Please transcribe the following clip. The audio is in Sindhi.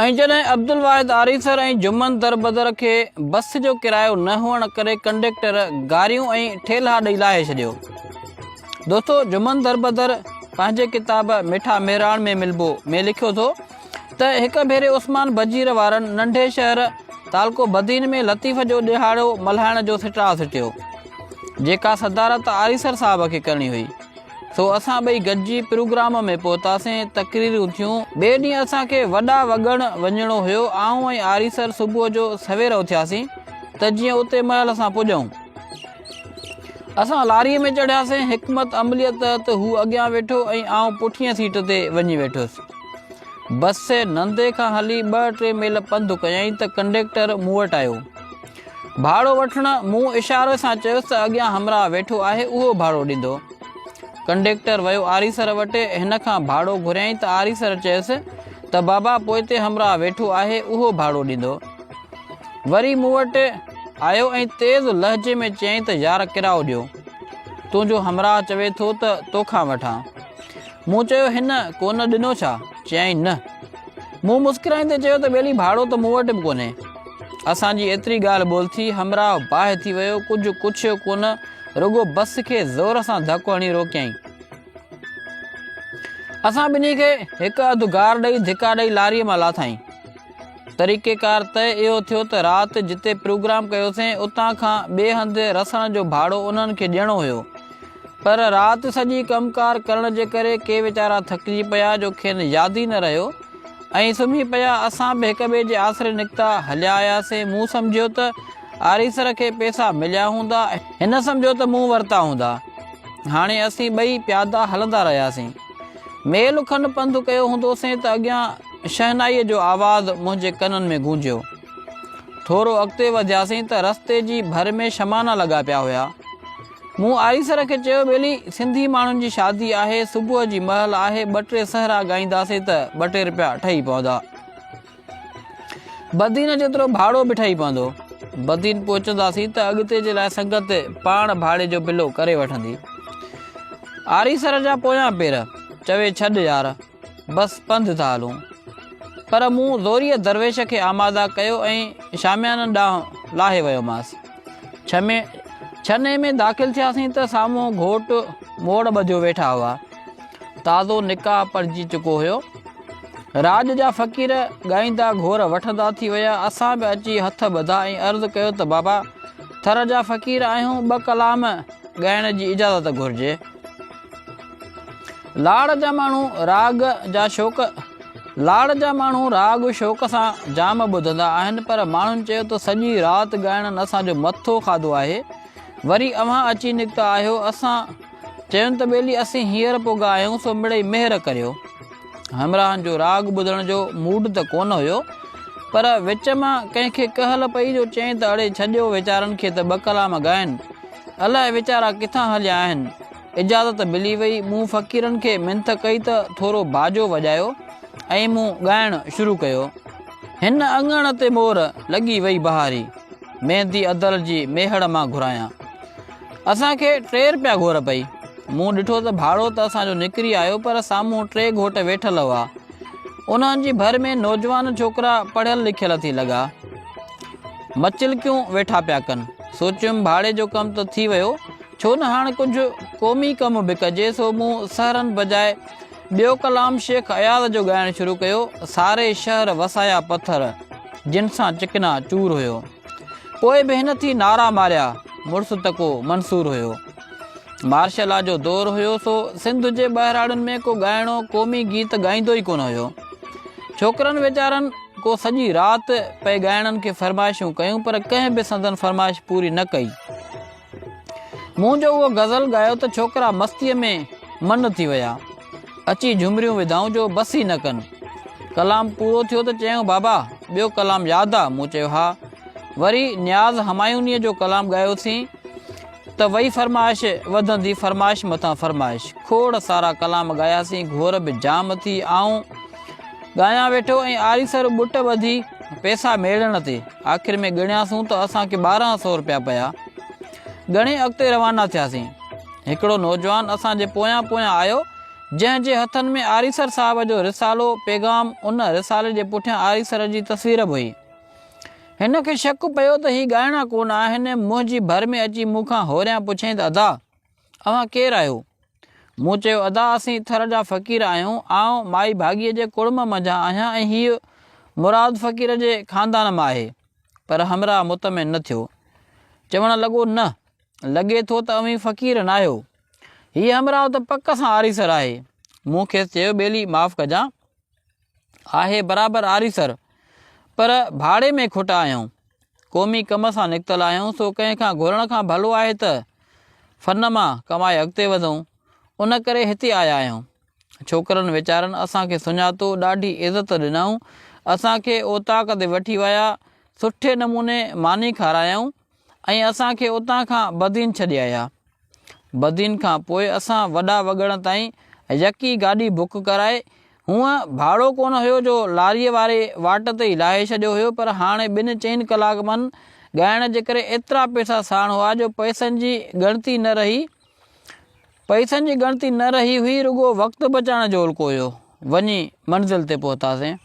۽ جڏهن عبدالواحد آريسر ۽ جمن دربدر کي بس جو ڪرايو نه هئڻ ڪري ڪنڊيڪٽر گاريون ۽ ٺيلها ڏئي لاهي ڇڏيو. دوستو جمن دربدر پنهنجي ڪتاب مٺا مهراڻ ۾ ملبو ۾ لکيو ٿو ته هڪ ڀيري عثمان بجير وارن ننڍي شهر تعلقو بدين ۾ لطيف جو ڏهاڙو ملهائڻ جو سٽاء سٽيو جيڪا صدارت آريسر صاحب کي ڪرڻي هئي. سو اسان ٻئي گڏجي پروگرام ۾ پهتاسين، تقريرون ٿيون. ٻئي ڏينهن اسان کي وڏا وڳڻ وڃڻو هيو. آئون ۽ آريسر صبح جو سوير اٿياسين ته جيئن اتي مهل سان پڄون. اسان لاريء ۾ چڙهياسين. حڪمت عمليء تحت هو اڳيان ويٺو ۽ آئون پٺئين سيٽ تي وڃي ويٺس. بس نندي کان هلي ٻه ٽي ميل پنڌ ڪيائين ته ڪنڊيڪٽر مون وٽ آيو. ڀاڙو وٺڻ، مون اشاري سان چيس ته اڳيان همراهه ويٺو آهي اهو ڀاڙو ڏيندو. ڪنڊيڪٽر ويو آريسر وٽ، هن کان ڀاڙو گهريائين ته آريسر چيس ته بابا پوئتي همراهه ويٺو آهي اهو ڀاڙو ڏيندو. وري مون وٽ آيو ۽ تيز لهجي ۾ چيائين ته يار ڪرايو ڏيو. تنهنجو همراهه چوي ٿو ته توکان وٺان. مون چيو هن ڪونه ڏنو ڇا؟ چيائين نه. مون مسڪرائيندي چيو ته ٻيلي ڀاڙو ته مون وٽ به ڪونهي. اسان جي ايتري ڳالهه ٻولهه ٿي، همراهه باهه ٿي ويو، ڪجهه ڪڇيو ڪونه، رڳو بس کي زور سان ڌڪ هڻي روڪيائين. اسان ٻنهي کي هڪ اڌ گار ڏئي ڌڪا ڏئي لاريء مان لاٿائين. طريقيڪار طئي اهو ٿيو ته رات جتي پروگرام ڪيوسين، اتان کان ٻئي هنڌ رسڻ جو ڀاڙو انهن کي ڏيڻو هيو. پر رات سڄي ڪم ڪار ڪرڻ جي ڪري ڪي ويچارا ٿڪجي پيا جو کين ياد ئي نه رهيو ۽ سمهي پيا. اسان به هڪ ٻئي جي آسري نڪتا هليا آياسين. مون سمجهيو ته آريسر کي پئسا مليا هوندا. هن سمجهيو ته مون ورتا هوندا. هاڻي اسين ٻئي پيادا هلندا رهياسين. ميل کن پنڌ ڪيو هوندوسين ته اڳيان شهنائيء جو آواز منهنجي ڪنن ۾ گونجيو. ٿورو اڳتي وڌياسين ته رستي جي ڀر ۾ شمانا لڳا پيا هيا. مون آريسر کي چيو، ٻيلي، سنڌي ماڻهن جي شادي آهي، صبح جي مهل آهي، ٻه ٽي سهرا ڳائينداسين ته ٻه ٽي رپيا ٺهي پوندا. بدين جيترو ڀاڙو به ٺهي پوندو. بدين پهچنداسين ته اڳتي جي لاء سنگت پاڻ ڀاڙي جو بلو ڪري وٺندي. آريسر جا پويان پير، چوي ڇڏ يار. بس پنڌ ٿا هلون. پر مون زوريء درويش کي آماده ڪيو ۽ شاميانن ڏانهن لاهي ويومانس. ڇني ۾ داخل ٿياسين ته سامهون گهوٽ موڙ ٻڌيو ويٺا هئا. تازو نڪاح پڙهجي چڪو هيو. راڄ جا فقير ڳائيندا گهور وٺندا ٿي ويا. اسان به اچي هٿ ٻڌا ۽ عرض ڪيو ته بابا ٿر جا فقير آهيون، ٻه ڪلام ڳائڻ جي اجازت گهرجي. لاڙ جا ماڻهو راڳ جا شوق لاڙ جا ماڻهو راڳ شوق سان جام ٻڌندا آهن پر ماڻهن چيو ته سڄي رات ڳائڻن اسان جو مٿو کاڌو آهي وري اوهان اچي نڪتا آهيو اسان چين ته ٻيلي اسين هينئر پڳا آهيون سو مڙئي مهر ڪريو همراهن جو راڳ ٻڌڻ جو موڊ ته ڪونه هيو پر وچ مان ڪنهن کي ڪهل پئي جو چيائين ته اڙي ڇڏيو ويچارن کي ته ٻه ڪلام ڳائن الائي ويچارا ڪٿان هليا آهن. اجازت ملي وئي. مون فقيرن کي منٿ ڪئي ته ٿورو باجو وڄايو ۽ مون ڳائڻ شروع ڪيو. هن اڱڻ تي مور لڳي وئي بهاري، ميندي ادل جي ميهڙ مان گهرايان. اسان کي ٽي رپيا گهور پئي. مون ڏٺو ته ڀاڙو ته اسان جو نڪري آيو پر سامهون ٽي گهوٽ ويٺل هئا. انهن جي ڀر ۾ نوجوان ڇوڪرا پڙهيل لکيل ٿي لڳا. مچلڪيون ويٺا پيا ڪن. سوچيم ڀاڙي جو ڪم ته ٿي ويو، ڇو نه هاڻ ڪجهه قومي ڪم به ڪجي، سو مون سهرن بجاء ٻيو ڪلام شيخ اياز جو ڳائڻ شروع ڪيو، ساري شهر وسايا پٿر، جن سان چڪنا چور هيو. پوء به هن ٿي نعرا ماريا، مڙس ته ڪو منصور هيو. مارشل لا جو دور هيو سو سنڌ جي ٻهراڙين ۾ ڪو ڳائڻو قومي گيت ڳائيندو ئي ڪونه هيو. ڇوڪرن ويچارن ڪو سڄي رات پئي ڳائڻن کي فرمائشون ڪيون پر ڪنهن به سندن فرمائش پوري نه ڪئي. مون جو اهو غزل ڳايو ته ڇوڪرا مستيء ۾ من ٿي ويا. اچي جهمريون وڌائون جو بس ئي نه ڪن. ڪلام پورو ٿيو ته چيائون بابا ٻيو ڪلام ياد آ؟ مون چيو ها. وري نياز همايونيء جو ڪلام ڳايوسين. ته وئي فرمائش وڌندي فرمائش مٿان فرمائش. کوڙ سارا ڪلام ڳاياسين، گهور به جام ٿي. آئون ڳايان ويٺو ۽ آريسر ٻٽ ٻڌي پئسا ميڙڻ تي. آخر ۾ ڳڻياسون ته اسان کي 12 سئو رپيا پيا. ڳڻي اڳتي روانا ٿياسين. هڪڙو نوجوان اسان جي پويان پويان آيو. جنهن جي هٿن ۾ آريسر صاحب جو رسالو پيغام ان رسالي جي پٺيان آريسر جي تصوير به هئي. هن کي شڪ پيو ته هي ڳائڻا ڪونه آهن، منهنجي ڀر ۾ اچي مون کان هوريان پڇيائين ته ادا! اوهان ڪير آهيو؟ مون چيو ادا اسين ٿر جا فقير آهيون، آئون مائي ڀاڳيء جي ڪڙم منجهان آهيان ۽ هيء مراد فقير جي خاندان مان آهي. پر همراهه مطمئن نه ٿيو. چوڻ لڳو نه، لڳي ٿو ته اوهين فقير ناهيو. هي همراهه ته پڪ سان آريسر آهي. مون کيس چيو ٻيلي معاف ڪجان. آهي برابر آريسر، پر ڀاڙي ۾ کٽا آهيون. قومي ڪم سان نڪتل آهيون، سو ڪنهن کان گهرڻ کان ڀلو آهي ته فن مان ڪمائي اڳتي وڌون. ان ڪري هتي آيا آهيون. ڇوڪرن ويچارن اسان کي سڃاتو، ڏاڍي عزت ڏنائون. اسان کي اوطاق تي وٺي ويا، سٺي نموني ماني کارايائون ۽ اسان کي اتان کان بدين ڇڏي آيا. بدين کان پوء اسان وڏا وڳڻ تائين يڪي گاڏي بڪ ڪرائي. هونء ڀاڙو ڪونه هيو جو لاريء واري واٽ تي ئي لاهي ڇڏيو هيو پر هاڻي ٻن چئن ڪلاڪن ڳائڻ جي ڪري ايترا پئسا ساڻ هئا جو پئسن جي ڳڻتي نه رهي پئسن جي ڳڻتي نه رهي هئي رڳو وقت بچائڻ جو الڪو هيو. وڃي منزل تي پهتاسين.